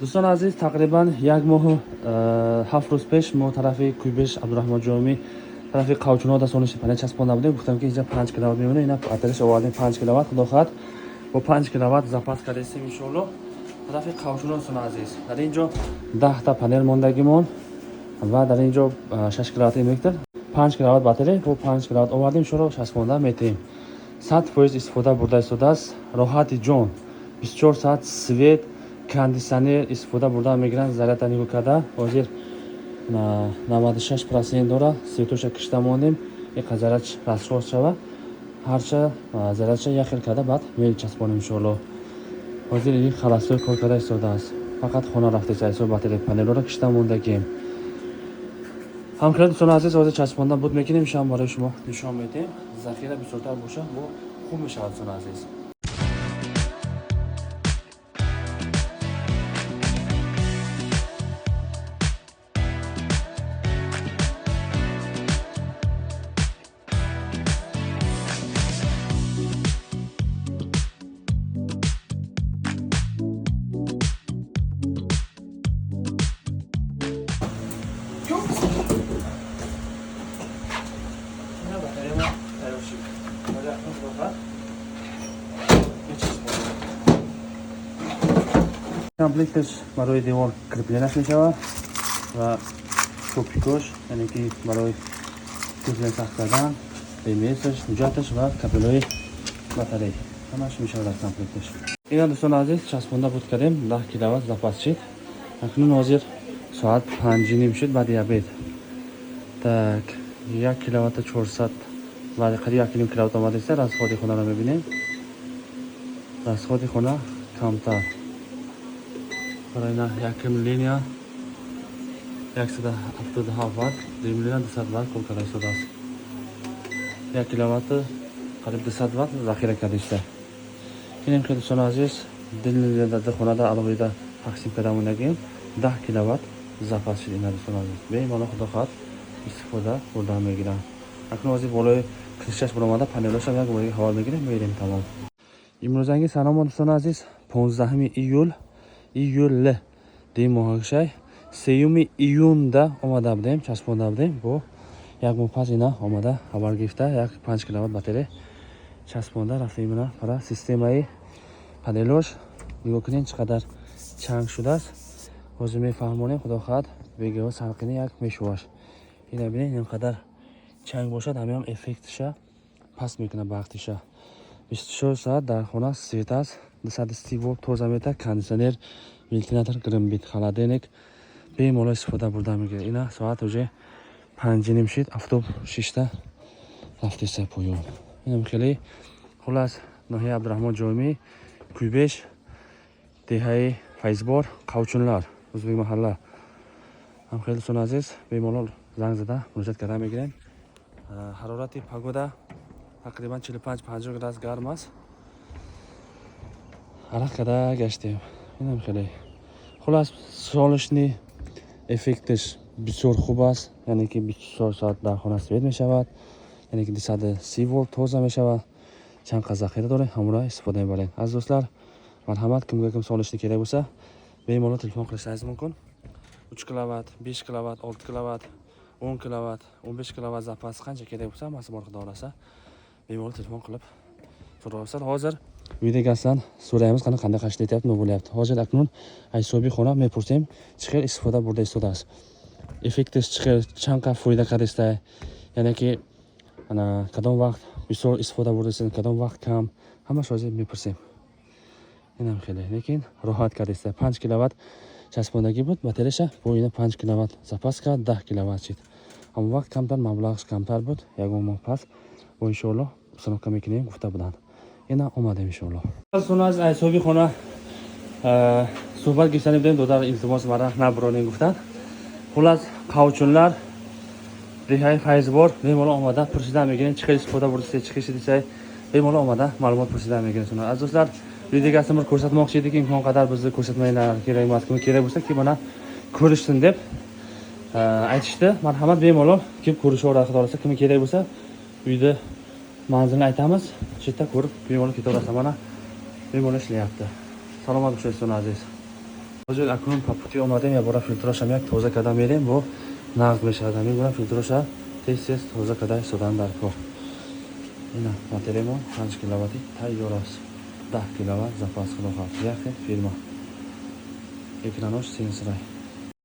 Дӯстони азиз, тақрибан як моҳу 7 рӯз пеш мо тарафи Куйбеш, Абдураҳмон Ҷомӣ, тарафи Қавчуно солнечный панел часпонда будем. Гуфтам, ки инҷа 5 киловатт мемонем. Ина батареяш овардем, 5 киловатт, худо хоҳад, бо 5 киловатт запас кардастем, иншоалло. Тарафи Қавчуно, дӯстони азиз, дар ин ҷо 10-та панел мондагимон ва дар ин ҷо 6 киловатт инвертор, 5 киловатт батарея. Бо 5 киловатт овардем, иншоалло, часпонда метиҳем. 100% истифода бурда истодааст. Роҳати ҷон, 24 соат свет, кондитсионер истифода бурда мегиранд. Зарядта нигоҳ карда, ҳозир 96% дора. Светоша кишта мондем, иқа заряд расход шава. Ҳарча зарядша як хел карда, баъд мечаспонем, иншоалло. Ҳозир ин холостой кор карда истодааст, фақат хона рафтеса ҳисоб. Батарея, панелҳоро кишта мондагием. Ҳамкора, дӯстони азиз, ҳозир часпонда буд мекунем, шам барои шумо нишон медиҳем. Захира бисёртар боша, бо хуб мешавад, дӯстони азиз. Ина батарея мо тайёр шуд. Ҳозир акнун, худо хоҳад, мечаспонем. Комплекташ барои девор крепление ш мешавад ва шопикош, яъне ки барои кузле сахт кардан, БМС-аш, ҳуҷҷаташ ва кабелҳои батарея, ҳамаш мешавад дар комплекташ. Ина, дӯстони азиз, часпонда буд кардем, 10 киловатт запас шид. Акнун ҳозир соат 5:30 шуд, баъди обед. Так, 1 киловатта 400 ва қариб 1,5 киловатт омадааст. Расходи хонаро мебинем, расходи хона камтар. Барои на якум линия 177 ватт, дуюм линия 200 ватт кор карда истодааст. 1 киловатт қариб 200 ватт захира карда. Инем ки, дӯстони азиз, ду хонада алоҳида тақсим карда мондагием, 10 киловатт запас шуд. Ина, дӯстони азиз, бемалол, худо хоҳад, истифода бурда мегирам. Акнун ҳозир болои крышаш баромада, панелошам як бори ҳаво мегирем, мерем, тамом. Имрӯзанги саломо, дӯстони азиз, 15 июл дим моҳакшай. 3 июнда омада будем, часпонда будем. Бо як моҳ пас ина омада, хабар гирифта, як 5 киловатт батарея часпонда рафтем. Ина пара системаи панелош нигоҳ кунед, чӣ қадар чанг шудааст. Ҳозир мефаҳмонем, худо хоҳад, бегоҳ сарқини як мешуваш. Ина бинед, ин қадар чанг бошад, ҳамеам эффектша паст мекунад барқтиша. 24 соат дар хона свет аст, 230 волт тоза мета. Кондитсионер, вентилятор, грмбит, холодильник бемалол истифода бурда мегирад. Ина соат уже 5:30 шид, афтоб шишта рафтеса поён. Инам хеле. Хулас, ноҳияи Абдураҳмон Ҷомӣ, Куйбеш, деҳаи Файзбор, Қавчунлар, узбек маҳалла. Ҳам хеле, дӯстони азиз, бемалол занг зада муроҷиат карда мегирем. Ҳарорати погода тақрибан 45-50 градус гарм аст. Арақ карда гаштем. Инам хеле. Хулас, солнечный эффекташ бисёр хуб аст, яъне ки 24 соат дар хона свет мешавад, яъне ки 230 волт тоза мешавад. Чанд қад захира дорем, ҳамонро истифода мебарем. Аз дӯстлар, марҳамат, кимга ким солнечный керак bo'lsa, bemalol telefon qilishingiz mumkin. 3 киловатт, 5 киловатт, 6 киловатт, 10 киловатт, 15 киловатт запас, qancha kerak bo'lsa, hammasi bor, xudo xohlasa. Bemalol telefon qilib so'rab. Hozir uyda egasidan so'raymiz, qani, qanday ishlatyapti, nima bo'lyapti. Hozir aknun hisobiy xona mepurсем, чӣ хел истифода бурда истодааст, эффектиш чӣ хел, чанд қад фоида кардиста, яъне ки ана кадом вақт бисёр истифода бурдаистед, кадом вақт кам, ҳамаш ҳозир мепурсем. Инам хеле, лекин роҳат кардиста. 5 киловатт часпондагӣ буд батареяша, бо ина 5 киловатт запас кард, 10 киловатт шид. Ҳамон вақт камтар маблағаш камтар буд. Ягон моҳ пас бо, иншоалло, установка мекунем гуфта буданд. Ина омадем, иншоалло. Аз ҳисоби хона суҳбат гирифтани будем, додар илтимос мара набуронем гуфтанд. Хулас, Қавчунлар, деҳаи Файзбор, бемалол омада пурсида мегирем, чӣ хел истифода бурдисе, чӣ хел шидисе, бемалол омада маълумот пурсида мегирем. Аз дӯстlar, uyda bir ko'rsatmoqchi edik, imkon qadar bizni ko'rsatmanglar, kerak emas, kim kerak bo'lsa, kelib mana ko'rishsin deb aytishdi. Marhamat, bemalol kelib ko'rishaveradi, xudo xohlasa. Kimga kerak bo'lsa, uyda manzilni aytamiz, shu yerda ko'rib bemalol ketaverasizlar. Mana bemalol ishlayapti. Salomat bo'ling, aziz. Ҳозир акнун по пути омадем, якбора филтрошам як тоза карда мерем, бо нағз мешавад. Ҳамин гуна филтроша тез тез тоза карда истодан дар кор. Ина батареямо 5 киловатти тайёр аст, 10 киловатт запас. Худо хоҳад, як хел фирма, экранош сенсорай.